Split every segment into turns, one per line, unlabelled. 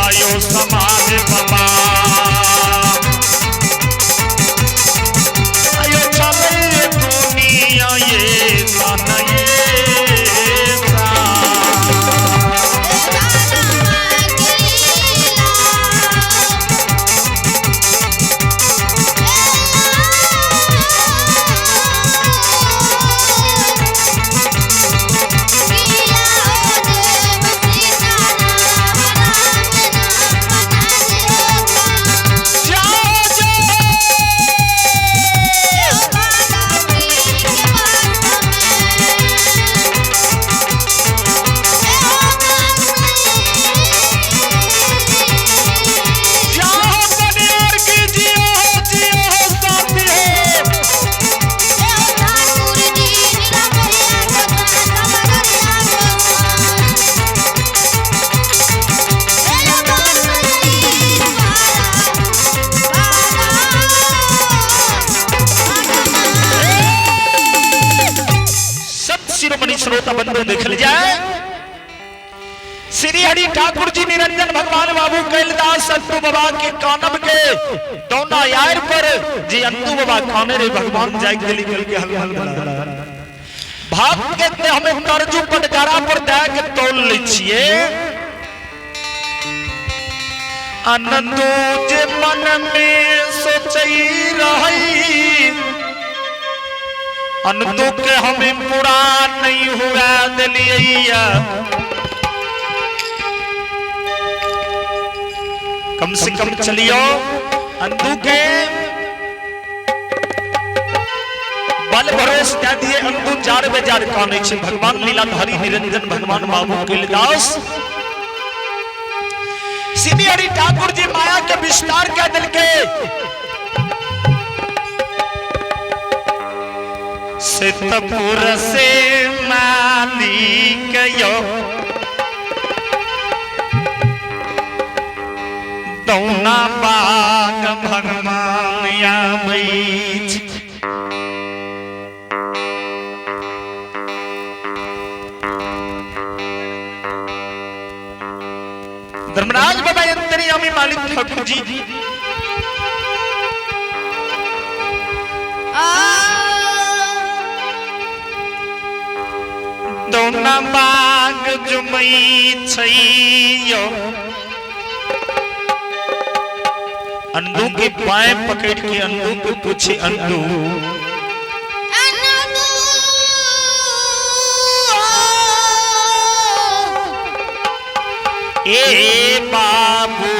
आयो समाज बाबा। आयो चले दुनिया ये सन ये सा। जाओ जाओ। जाओ बनियार की जियो हो, जियो हो साथी हो। सब शिरोमणि श्रोता बंधु देखल जाए। श्री हरि ठाकुर जी निरंजन भगवान बाबू कैलदास अंतु बाबा के कानब के दोना यार पर जी अंतु बाबा खाने रे भगवान जाय के निकल के हल हल भाग के ते हमें तरजू पटकारा पर दे के तोल लै छिए। आनंदो जे मन में सोचई रही अनंदो के हमें पूरा नहीं हुआ दिलिया। कम से कम चलियो अंदू के बल भरोस दे दिए अंदू जार बेजार काने छे भगवान लीलाधारी निरंजन भगवान बाबू कैलदास। श्री हरि ठाकुर जी माया के विस्तार के दिल के सितपुर से मालिक यो दौना बाग भगवान आबै छै। धर्मराज बाबा अंतर्यामी मालिक ठाकुर जी दौना बाग जुमई छैयो अंडू के पाए पकड़ के अंडू को पूछे अंडू ए बाबू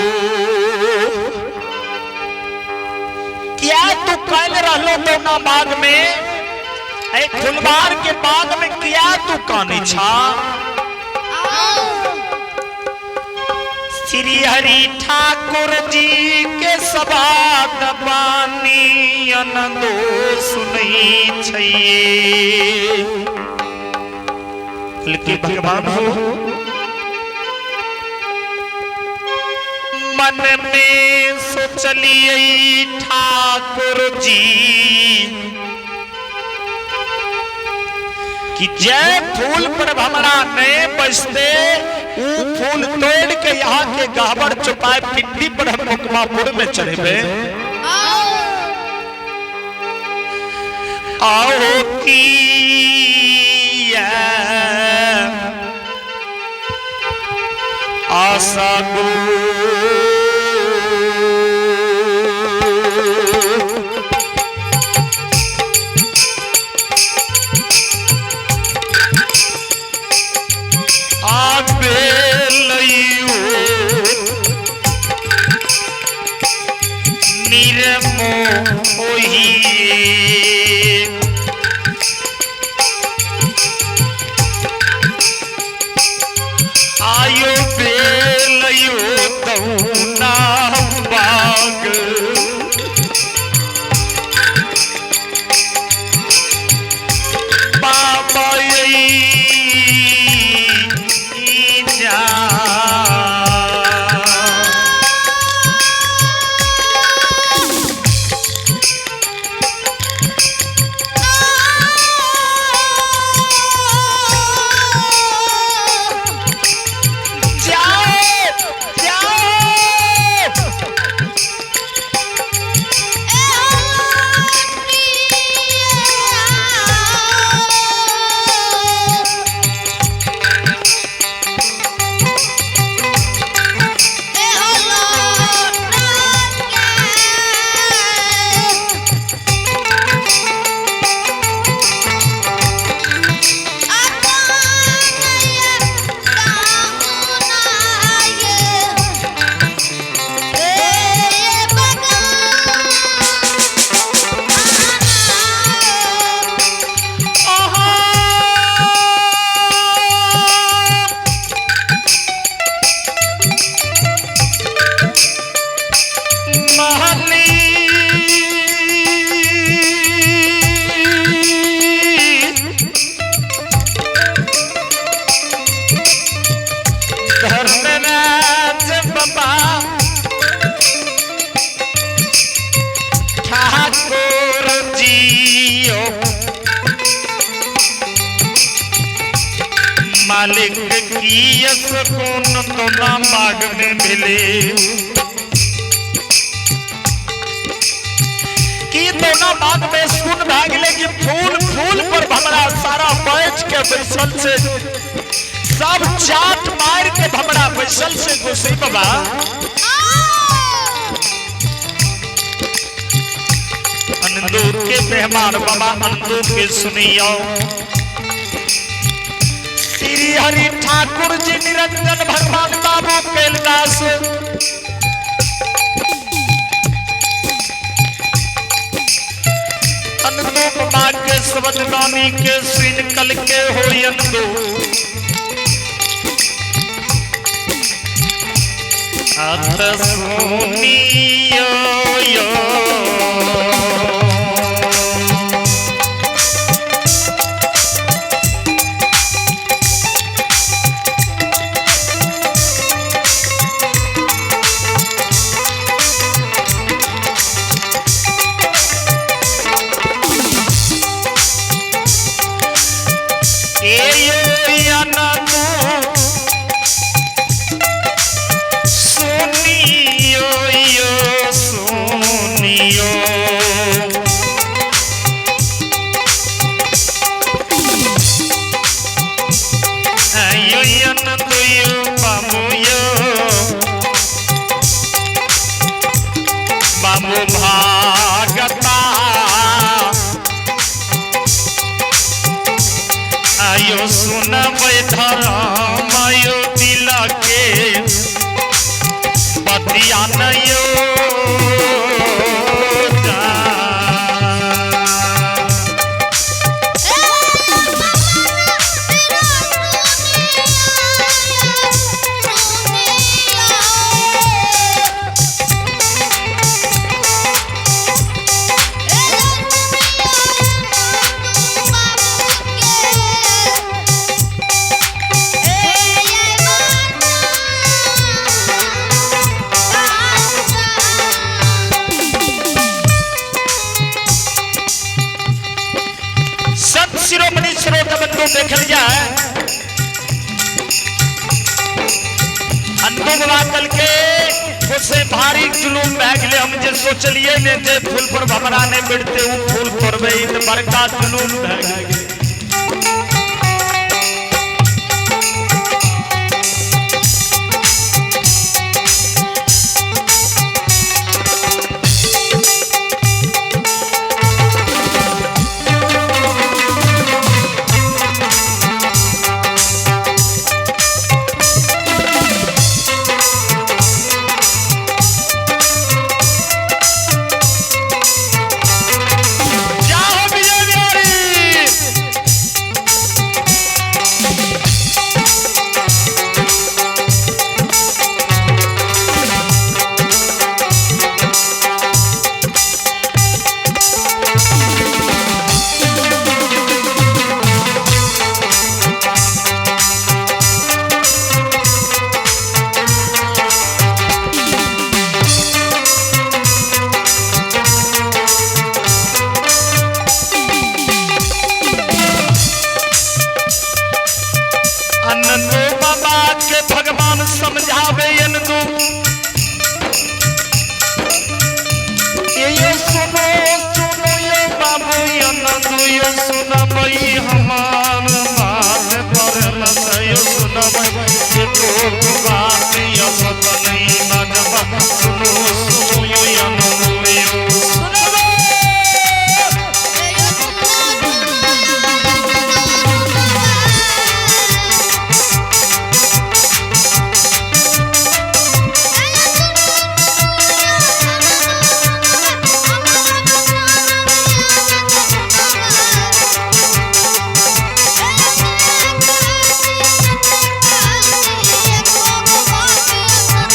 क्या तू कल रहलो दौना बाग में, ए फुलबार के बाग में क्या तू काने छा? श्री हरि ठाकुर जी के सभा दबानी अनंदो सुनई छइए। लेकिन भगवान हो मन में सोचलिए ठाकुर जी कि जय फूल पर हमरा नहीं बसते ऊ फूल तोड़ के यहाँ के गहबर चुपाए पिंडी पर हम मुकमापुर में चढ़ेबे। आओ की आशा गो आयो बेलयो दौना बाग बाबा जा। जाओ जाओ। मालिक की यस कौन तो ना बाग में मिले की दोना बाग में सुन भागले कि फूल फूल पर भमरा सारा बैठ के बैसल से सब चाट मार के भमरा बैसल से गोसाई बाबा। अंदू के मेहमान बाबा अंदू के सुनियो। श्री हरि ठाकुर जी निरंजन भगवान बाबू कैलाश अंदू बाबा के शब्द वाणी के सुन कल के हो अंदू। अत सुनियो यो सुनियो यो सुनियो। आयो अनंत यो बाबू यो बाबू भागता। आयो सुनबै धर्म आयो दिल के बतिया नयो जा। संत शिरोमणि श्रोता बंधु देखल जाए अंदू बाबा कल के उसे भारी जुलूम भै गेलै। हम जे सोचलिए ने जे फूल पर भमरा नहीं मिलते उ फूल तोड़बै, ई त बड़का जुलूम भै गेलै। जाओ विजय बिहारी। अनंदू बाबा के भगवान समझावे अनंदू ये सुनो सुनो ये बाबू अनंदू ये सुनबई हमार बात पर यो सुनबई एको बात यो सत नहीं बजबा। सुनो सुनो यो अनंदू यो सुनबई।
Thank you.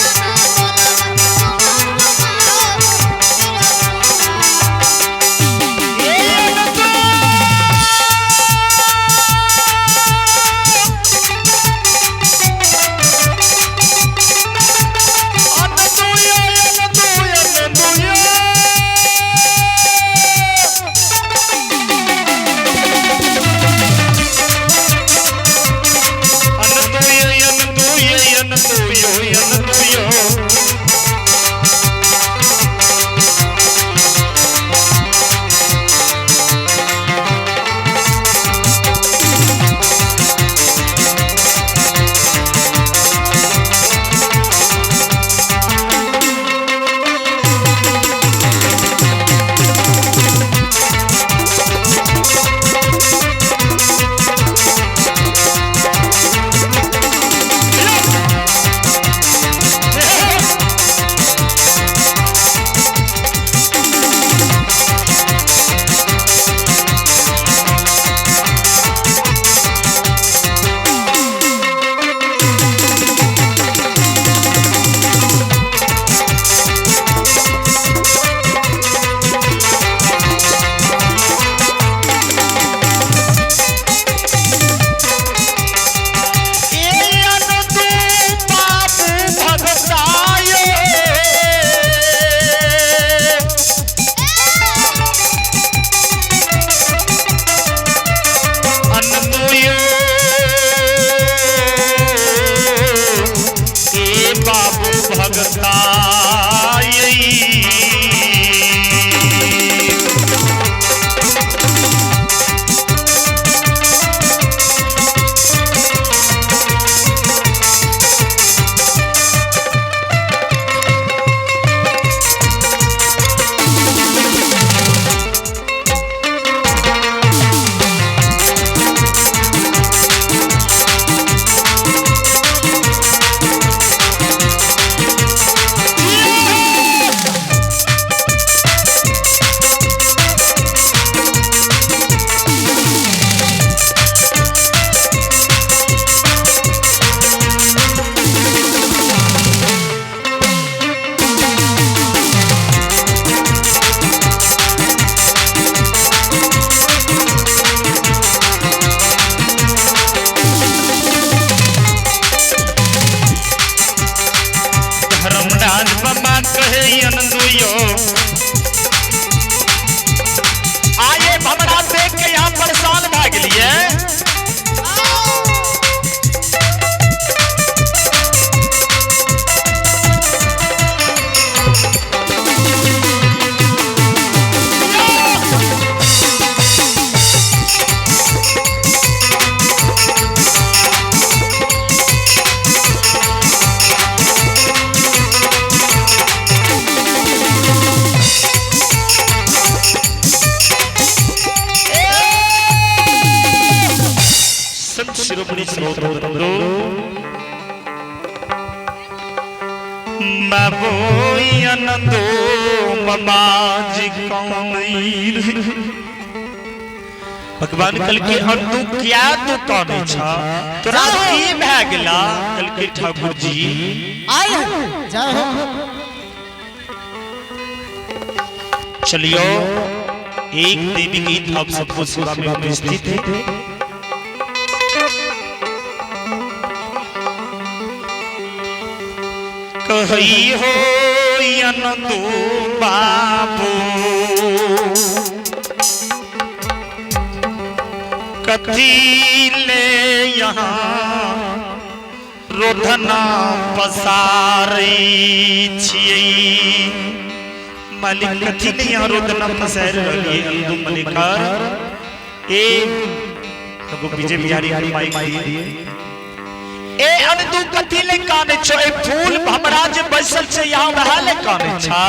भगताई। धर्मराज बाबा कहे अनंदुयो आये भमरा देख के यहाँ परेशान भए गेलिए। संत शिरोमणि स्रोत बाबो आनंदो बाबा जी कौन। भगवान कल के और तू क्या तू कौन छा, तोरा की भए गेला? कल के ठाकुर जी
आए जय हो।
चलियो एक देवी गीत आप सबको सेवा में उपस्थित है। कही हो अनंदू बाबू कथी ले यहाँ रोधना पसारै छियै। मालिक कथी ले यहाँ रोधना पसारि रहलियै अनंदू मलिकार। ए एगो विजय बिहारी के माइक दिए। ए अनंदू कथी ले कानै छो? ए फूल भमरा जे बैसल छै यहाँ वएह ले कानै छा?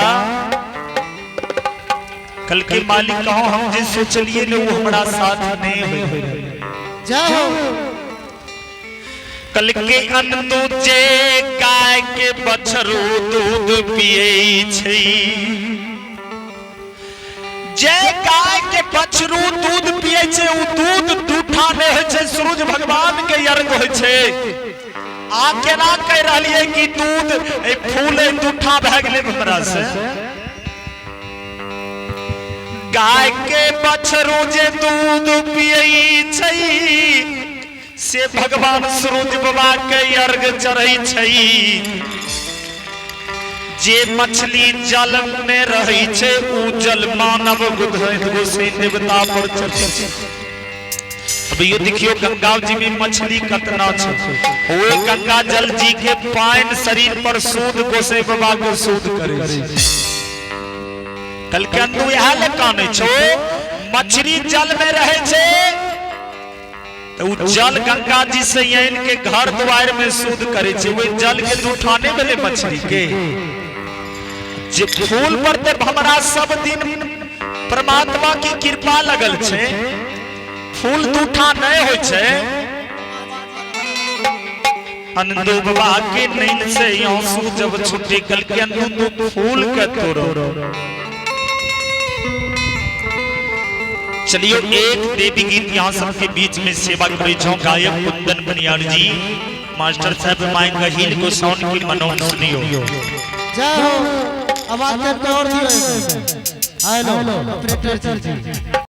कल के मालिक कहो हम जे सोचलिए ने वो हमरा साथ नहीं होय।
जय हो।
कल के अनंदू जे गाय के बछरू दूध पिए छै, जे गाय के बछरू दूध पिए छै उ दूध दूठा नहीं होय छै, सूरज भगवान के अर्घ होय छै। आ केना कह रहलिए कि दूध ए फूल ए दूठा भए गेलै हमरा से? गाय के बछरू जे दूध पिए छै से भगवान सूरज बाबा के अर्घ चढ़ै छै। जे मछली जल में रहै छै उ जल मानव गोसाई देवता पर चढ़ै छै। अब यो देखियो गंगा जी में मछली कतना छै, ओए गंगा जल जी के पानि शरीर पर सूद गोसाई बाबा के सूद करे छै। कल के अंदर इएह ले कानै छो, मछली जल में रहै छै तो उ जल गंगा जी से आनि के घर द्वार में सूद करे छै। ओहि जल के दूठा नहि भेलै मछली के। जे फूल पर ते हमरा सब दिन परमात्मा की कृपा लगल छै, फूल दूठा नहीं होय छै। अनंदू बाबा के नैन से आंसू जब छूटे, कल के अनंदू तू फूल के तोड़ो। चलियो एक देवी गीत यहाँ सबके बीच में सेवा करे छो गायक कुंदन बनियार जी। मास्टर साहब माइक गहील को साउंड की मनोहर सुनियो।
जय हो। आवाज और दियो। हेलो ऑपरेटर जी।